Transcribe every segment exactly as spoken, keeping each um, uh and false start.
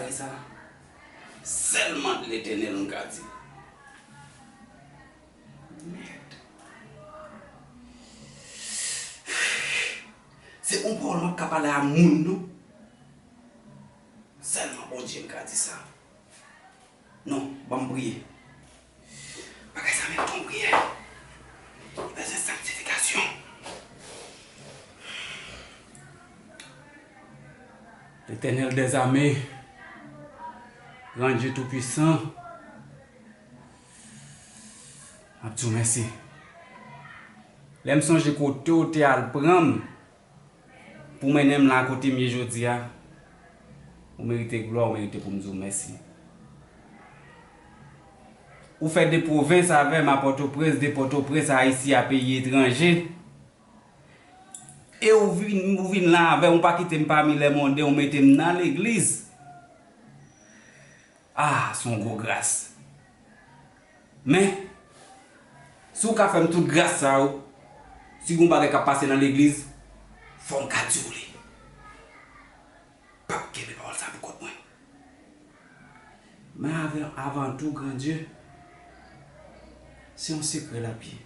Bagay sa, sèlman Letènèl m ka di. Mèd. Se yon pawòl m ap ka pale a moun, non. Sèlman Bondye m ka di sa. Non, ban m priye. Bagay sa merite yon priyè. Li bezwen sanktifikasyon. Letènèl dèzame, Gran Dye Toupisan, m ap di w mèsi. Lè m sonje kote w te al pran m, pou mennen m la kote m ye jodi a, ou merite glwa, ou merite pou m di w mèsi. Ou fè de pwovens avè m a Pòtoprens, de Pòtoprens a isi a peyi etranje. E ou vin, ou vin la avè m, ou pa kite m pami lèmonde, ou mete m nan legliz. Ah, se yon gwo gras. Men, si w ka fè m tout gras sa yo, si gon bagay k ap pase nan legliz, fò m ka di w li. P ap kenbe pawòl sa pou kont mwen. Men avè, avan tou, Gran Dye, se yon sekrè l ap ye.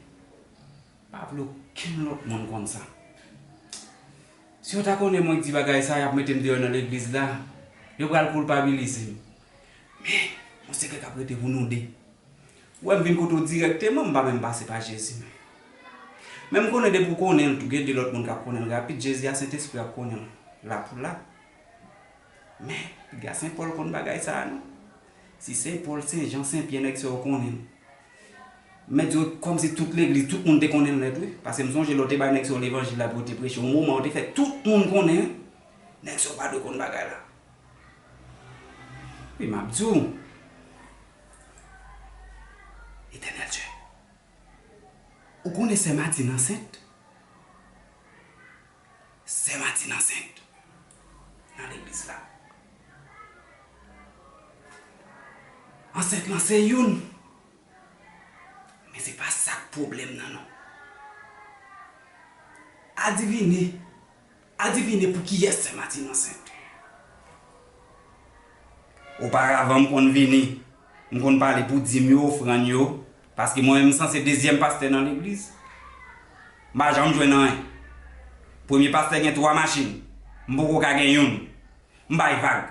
Pa vle okenn lòt moun konn sa. Si yo ta konnen mwen k di bagay sa, y ap mete m deyò nan legliz la, yo pral koulpabilize m. Men, yon sekrè k ap rete pou nou de. Ou wè m vin kote w dirèkteman, m pa menm pase pa Jezi menm. Men m konnen depi w konnen l tou, gen de lòt moun k ap konnen l rapid, Jezi a Sentespri ap konnen l la pou la. Men, piga Sen Pòl konn bagay sa a non. Si Sen Pòl, Sen Jan, Sen Pyè, nèg sa yo konnen l. Mèt yo, kòmsi tout legliz, tout moun te konnen l nèt, wi. Paske m sonje lè w te bay nèg sa yo levanjil la pou yo te preche. Yon moman, yo te fè tout moun konnen, wi. Nèg sa yo pa dwe konn bagay la. Wi, m ap di w. Etènèl Dye. Ou konnen sè Matin ansent? Sè Matin ansent nan legliz la. Ansent lan se youn. Men se pa sa k pwoblèm nan, non. Adivine, adivine pou kiyès sè Matin ansent. Oparavan, m konn vini, m konn pale pou dim yo, ofrann yo, paske mwen menm, m sanse dezyèm pastè nan legliz. M pa janm jwenn anyen. Premye pastè gen twa machin, m poko ka gen youn. M bay vag.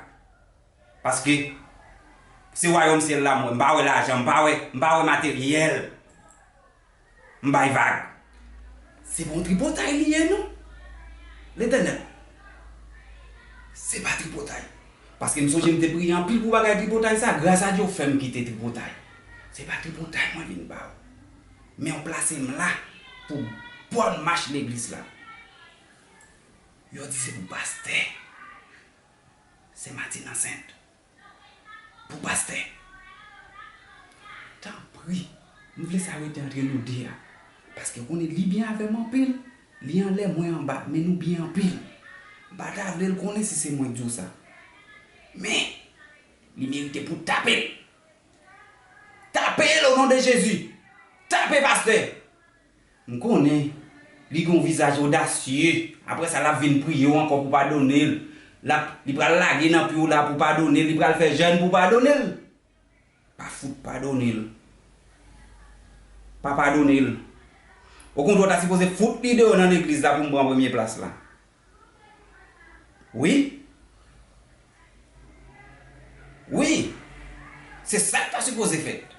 Paske se wayòm syèl la m wè. M pa wè lajan, m pa wè, m pa wè materyèl. M bay vag. Se pa yon tripotay li ye, non. Letènèl. Se pa tripotay. Paske m sonje m te priye anpil pou bagay tripotay sa. Gras a Dye, w fè m kite tripotay. Se pa tripotay mwen vin ba w. Men w plase m la pou bòn mach legliz la. Yo di se pou pastè. Sè Matin ansent. Pou pastè. Tanpri, m vle sa rete antre nou de a. Paske w konnen li byen avè m anpil, li anlè mwen anba, men nou byen anpil. M pa ta vle l konnen si se mwen k di w sa. Men, li merite pou tape l. Tape l o non de Jezi. Tape pastè. M konnen li gen yon vizaj odasye. Apre sa, l ap vin priye w ankò pou w padone l. L ap, li pral lage nan pye w la pou w padone l. Li pral fè jèn pou w padone l. Pa fout padone l. Pa padone l. Okontrè, w ta sipoze fout li deyò nan legliz la pou m pran premye plas la. Wi. Wi. Se sa k ta sipoze fèt.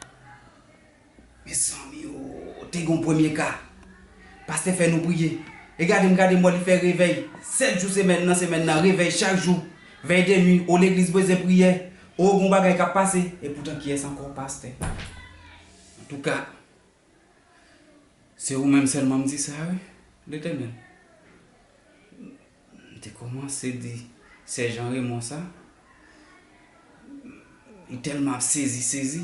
Mezanmi o, te gen yon premye ka. Pastè fè nou priye. E gade m, gade m wè li fè revèy. Sèt jou semèn nan, semèn nan, revèy chak jou. Vèy de nwi, o legliz bezwen priyè. O gen yon bagay k ap pase. Epoutan kiyès ankò? Pastè. Antouka, se ou menm sèlman m di sa, wi, Letènèl. M te kòmanse di sè Jean Raymond sa. Li tèlman ap sezi, sezi.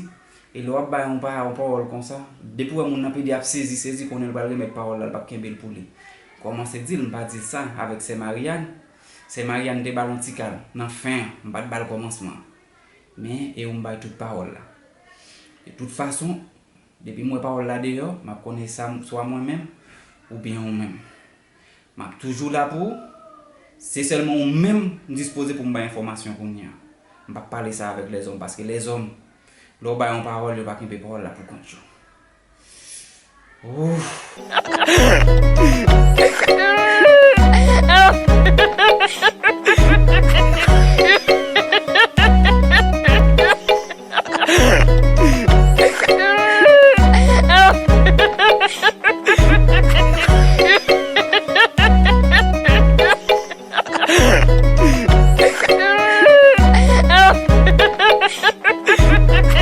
E lè w ap bay yon pa-, yon pawòl konsa, depi w wè moun nan pede ap sezi, sezi, konnen l pral remèt pawòl la, l p ap kenbe l pou li. Kòmanse di l, m pa di l sa avèk sè Mariane. Sè Mariane te ba l yon ti kal nan fen an, m pa t ba l kòmansman an. Men, e ou m bay tout pawòl la. De tout fason, depi m wè pawòl la deyò, m ap konnen sa m-, swa mwen menm oubyen ou menm. M ap toujou la pou ou. Se sèlman ou menm m dispoze pou m bay enfòmasyon kounye a. M p ap pale sa avèk lèzòm, paske lèzòm, lè w ba yo yon pawòl, yo pa kenbe pawòl la pou kont yo. Ouf.